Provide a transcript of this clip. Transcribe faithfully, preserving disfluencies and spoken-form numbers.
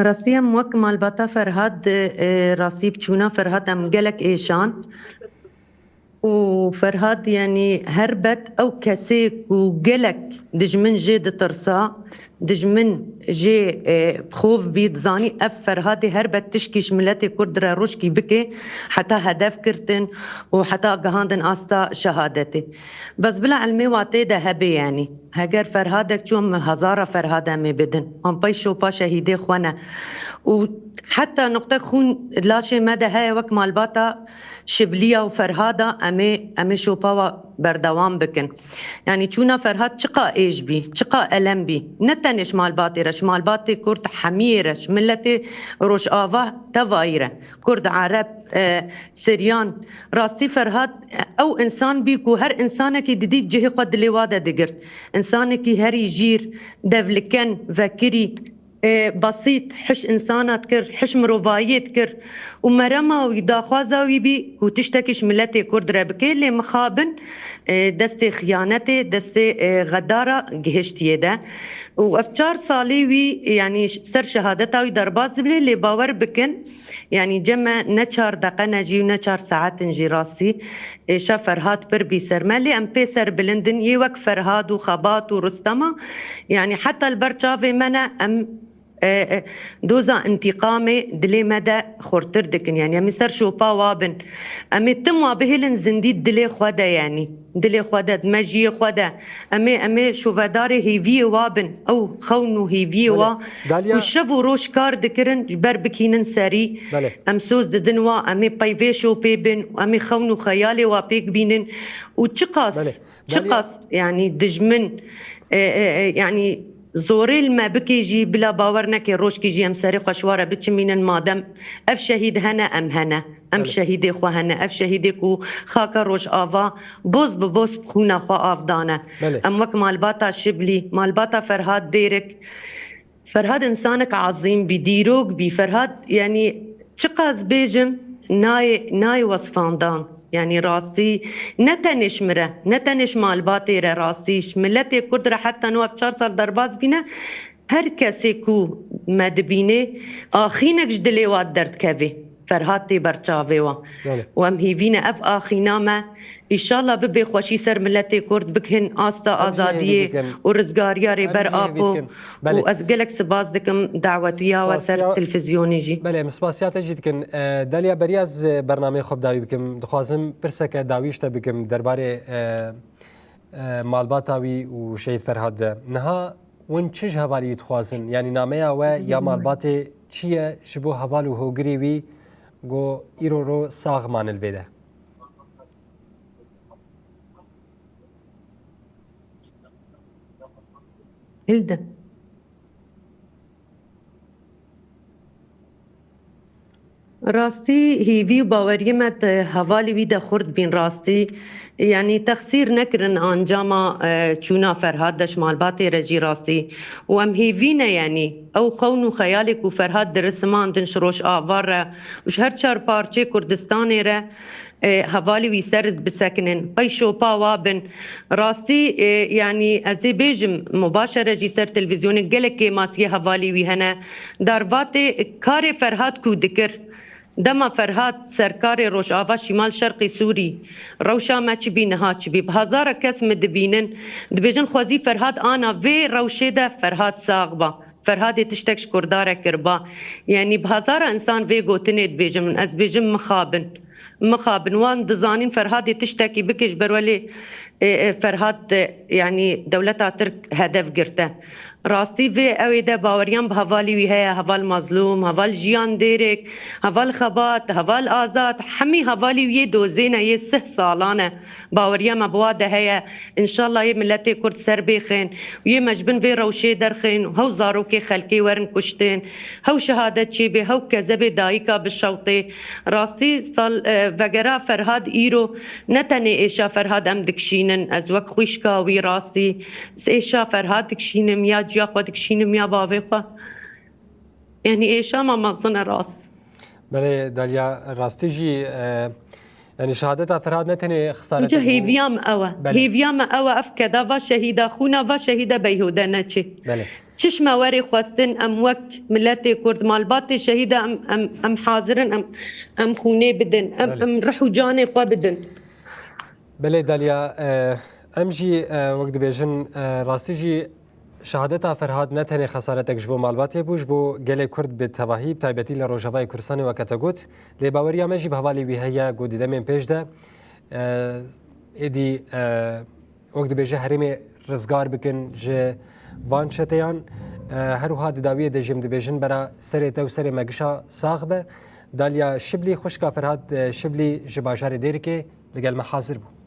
Rastî em wek malbata Ferhad, e, rastî bi çûna Ferhad em gelek êşan. Û Ferhad, yanî herbet ew kesê ku gelek dijmin jê ditirsa, dijmin jê, e, bi xov bî, dizanî ev Ferhadê herbet tişkî ji miletê Kurd re rojkî bike, heta hedef girtin û heta gihandin asta şehadetê. Bes bila ilmê wa tê de hebe, yanî heger Ferhadek çû, em hezara Ferhad em ê bidin. Wan pey şopa şehîdê xwe ne. Û heta nuqte xûn laşê me de heye wek malbata Şibliya û Ferhada, em ê, em ê şopa wa berdewam bikin. Yanî çûna Ferhad çiqa êj bî, çiqa elem bî. Ne tenê ji malbatê re, ji malbatê Kurd hemiyê re, ji miletê Rojava tevayî re. Kurd, Ereb, e, Siryan. Rastî Ferhad, e, ew însan bî ku her însanekî didît cihê xwe dilê wa de digirt. Însanekî herî jîr, devliken, vekirî, e, besît, hiş însana dikir, hiş mirovayiyê dikir. Û merema wî, daxwaza wî bî ku tiştekî ji miletê Kurd re bike, lê mixabin, e, destê xiyanetê, destê, e, xedara gihiştiyê de. Û ev çar salî wî, yanî ş-, ser şehadeta wî derbas dibê, lê bawer bikin, yanî cem me ne çar deqe ne jî û ne çar saetin jî rastî êşa Ferhad pir bî ser me, lê em pê serbilind in, yê wek Ferhad û Xebat û Rustema, yanî heta li ber çavê me ne, em, e, e, doza întîqamê dilê me de xurtir dikin. Yanî em ê ser şopa wa bin. Em ê tim wa bihêlin zindî dilê xwe de, yanî dilê xwe de, di mejiyê xwe de. Em ê, em ê şovedarê hêviyê wa bin. Ew xewn û hêviyê Belê. wa Dalia ku şev û roj kar dikirin, ji ber bikînin serî. Belê. Em soz didin wa, em ê peyvê şopê bin, em ê xewn û xeyalê wa pêk bînin. Û çiqas, Belê. Dalia çiqas, yanî dijmin, e, e, e, yanî zorê li me bike jî, bila bawer neke, rojkî jî em serê xwe ji wa re biçimînin, madem ev şehîd hene, em hene. Em Belê. şehîdê xwe hene. Ev şehîdê ku xaka Rojava boz bi boz bi xûna xwe av dane. Belê. Em wek malbata Şiblî, malbata Ferhad Dêrik, Ferhad însanek ezîm bî, dîrok bî. Ferhad, yanî çiqas bêjim, nayê, nayê wesfandan. Yanî rastî ne tenê ji min re, ne tenê ji malbatê re, rastî ji miletê Kurd re, heta niha ev çar sal derbas bîne, her kesê ku me dibînê, axînek ji dilê wa derdikeve. Ferhad tê ber çavê wa. Belê. Û em hêvî ne ev axîna me, îşallah bibe xweşî ser miletê Kurd, bigihin asta Em jî hêvî azadiyê dikin. û rizgariya Em Rêber jî hêvî Apo. dikin. Belê. Û ez gelek spas dikim dawetiya we ser Spasiya televîzyonê jî. Belê, em spasiya te jî dikin. E, Daliya, beriya ez bernameyê xwe bi dawî bikim, dixwazim pirseke dawî ji te bikim derbarê, e, e, malbata wî û Şehîd Ferhad de. Niha hûn çi ji hevalî wî dixwazin? Yanî nameya we ya malbatê çi ye ji bo heval û hogirê wî ku îro ro sax mane li vê de? Hilde. Rastî, hêvî û baweriyê me di hevalê wî de xurt bîn rastî. Yanî texsîr nekirin ancama, e, çûna Ferhad de ji malbatê re jî rastî. Û em hêvî ne, yanî ew xewn û xeyalê ku Ferhad dirisimandin ji Rojava re û ji her çar parçeyê Kurdistanê re, e, hevalê wî ser bisekinin, pey şopa wa bin. Rastî, e, yanî ez ê bêjim, mubaşere jî ser televîzyonê gelek kêmasiyê hevalê wî hene. Darvatê karê Ferhad ku dikir, dema Ferhad serkarê Rojava Şîmal Şerqî Sûrî, rewşa me çi bî, niha çi bî? Bi hezara kes min dibînin, dibêjin xwezî Ferhad ana vê rewşê de Ferhad sax ba. Ferhadê tiştek ji Kurda re kiriba. Yanî bi hezara insan vê gotinê dibêjin. Ez dibêjim mixabin. Mixabin. Wan dizanîn Ferhadê tiştekî bike ji ber welê, e, e, Ferhad, e, yanî dewleta Tirk hedef girte. Rastî vê ew ê de baweriyan bi hevalî wî heye, heval Mazlûm, heval Jiyan Dêrek, heval Xebat, heval Azad, hemî hevalî wî yê dozê ne, yê sih salan e. Baweriya me bi wa de heye. Înşallah yê miletê Kurd ser bêxin û yê me ji bin vê rewşê derxin û hew zarokê xelkê werin kuştin, hew şehadet çêbê, hew kezebê dayika bişewtê. Rastî sal, e, vegera Ferhad îro ne tenê êşa Ferhad em dikişînin. Ez wek xwîşka wî rastî êşa Ferhad dikişînim, ya ciya xwe dikişînim, ya bavê xwe. Yanî êşa me mezin e rast. Belê Daliya, rastî jî, e, Yanî şehadeta Ferhad ne tenê xesaretek Îca bû. Hêviya me ew e. Belê. Hêviya me ew e, ev keda va şehîda, xûna va şehîda beyhûde neçê. Belê. Çişme werê xwestin, em wek miletê Kurd, malbatê şehîda em, em, em hazir in, em, em xûnê bidin, em, Belê. em rih û canê xwe bidin. Belê Dalya, e, em jî, e, wek dibêjin, e, rastî jî şehadeta Ferhad ne tenê xesaretek ji bo malbatê bû, ji bo gelê Kurd bi tevahî, bi taybetî li Rojavayê Kurdistanê weke te got. Lê baweriya me jî bi hevalê wî heye ku di demên pêş de, e, êdî, e, wek dibêje herêmê rizgar bikin ji van çeteyan. E, her wiha di dawiyê de jî em dibêjin bera serê te û serê me gişa sax be. Dalya Şiblî, xwişka Ferhad, e, Şiblî ji bajarê Dêrikê li gel me hazir bû.